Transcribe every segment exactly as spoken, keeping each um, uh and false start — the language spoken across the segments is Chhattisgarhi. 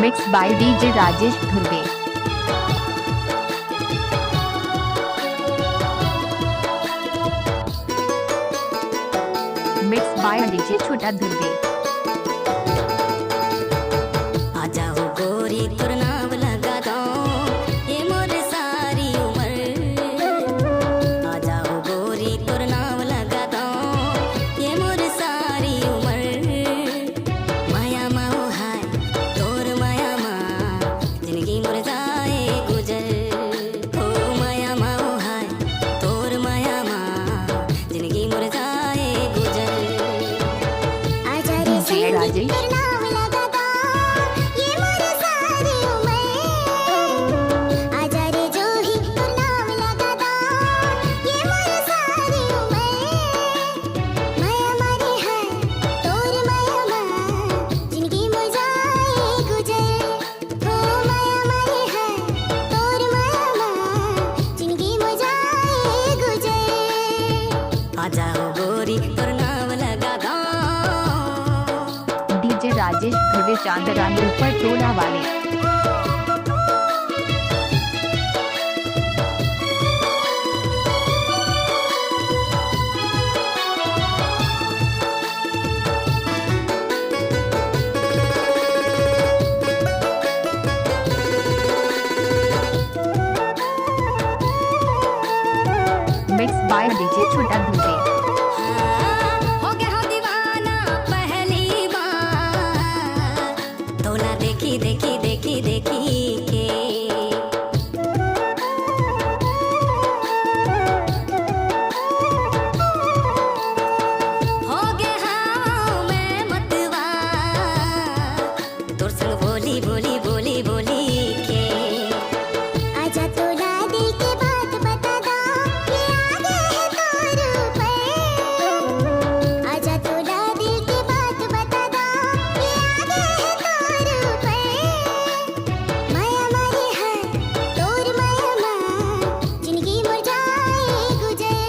Mixed by D J Rajesh Dhurve. Mixed by D J Chhota Dhurve. आजा हो गोरी तोर नाम लगा दो, ये मोर सारी उम्र। आजा हो गोरी तोर नाम लगा दो, ये मोर सारी उम्र। माया मा ओ हाय, तोर माया मा, जिंदगी मोर जाए गुजर। ओ माया मा ओ हाय, तोर माया मा, जिंदगी मोर जाए गुजर। आजा रे D J संगी, राजेश। तोर नाम लगा दो, ये मोर सारी उम्र। आजा रे जोही, तोर नाम लगा दो, ये मोर सारी उम्र। माया मारे है तोर माया मा, जिंदगी मोर जाए गुजर। हो माया मारे है तोर माया मा, जिंदगी मोर जाए गुजर। आजा हो गोरी तोर नाम लगा दो। D J राजेश धुर्वे चांदरानी ऊपर टोला वाले। Mixed by D J छोटा धुर्वे। हो गया हो दीवाना पहली बार, तोला देखी, देखी, देखी, देखी के। हो गया हूँ मैं मतवार, तोर संग बोली, बोली, बोली, बोली के। आजा तोला दिल के बात बता दो, ये आगे है तोर ऊपर। आजा तोला दिल के बात बता दो, ये आगे है तोर ऊपर। माया मारे है तोर माया मा, जिंदगी मोर जाए गुजर।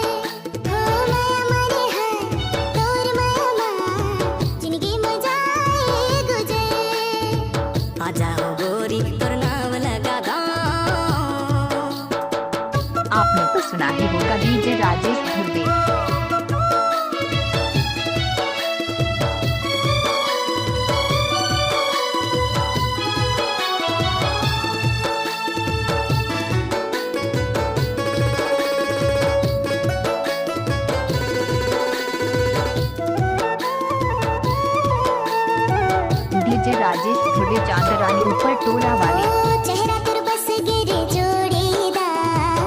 हो माया मारे है तोर माया मा, जिंदगी मोर जाए गुजर। आजा हो गोरी तोर नाम लगा दो। आपने तो सुना ही होगा D J Rajesh Dhurve. D J Rajesh Dhurve Chandrani ऊपर टोला वाले। ओ चेहरा तोर बस गे रे जोड़ीदार,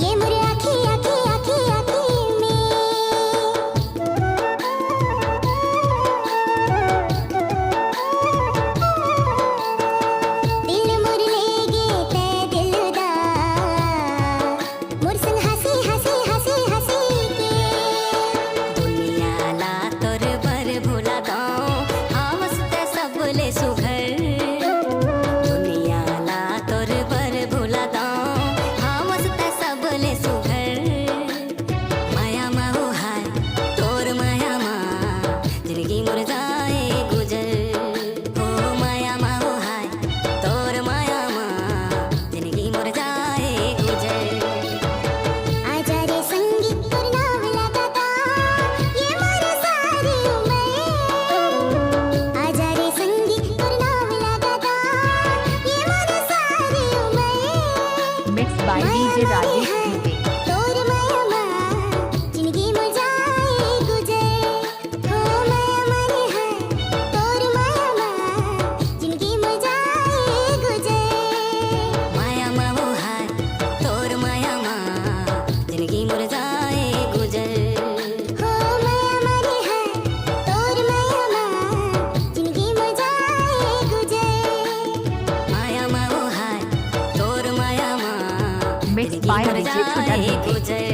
ये मोर आँखी, आँखी, आँखी, आँखी में। दिल मोर ले गे तैं दिलदार, मोर संग हंसी, हंसी, हंसी, हंसी के। दुनिया ला तोर बर भुला दो, हमस तैं सबले सुघर। दुनिया ला तोर बर भुला दो, हमस तैं सबले सुघर। माया मा ओ हाय, तोर माया मा, जिंदगी मोर जाए गुजर। ओ माया मा ओ हाय, तोर माया मा, जिंदगी मोर जाए गुजर। आजा रे संगी तोर नाम लगा दो, ये मोर सारी उम्र। आजा रे संगी तोर नाम लगा दो, ये मोर सारी उम्र। Mixed by D J Rajesh Dhurve. तोर माया मा, जिंदगी मोर जाए गुजर। हो माया मारे है तोर माया मा, जिंदगी मोर जाए गुजर। माया मा ओ हाय, तोर माया मा, जिंदगी मोर जाए गुजर। हो माया मारे है तोर माया मा, जिंदगी मोर जाए गुजर। माया मा ओ हाय, तोर माया मा, Mixed by जिंदगी मोर D J छोटा जाए धुर्वे। गुजर।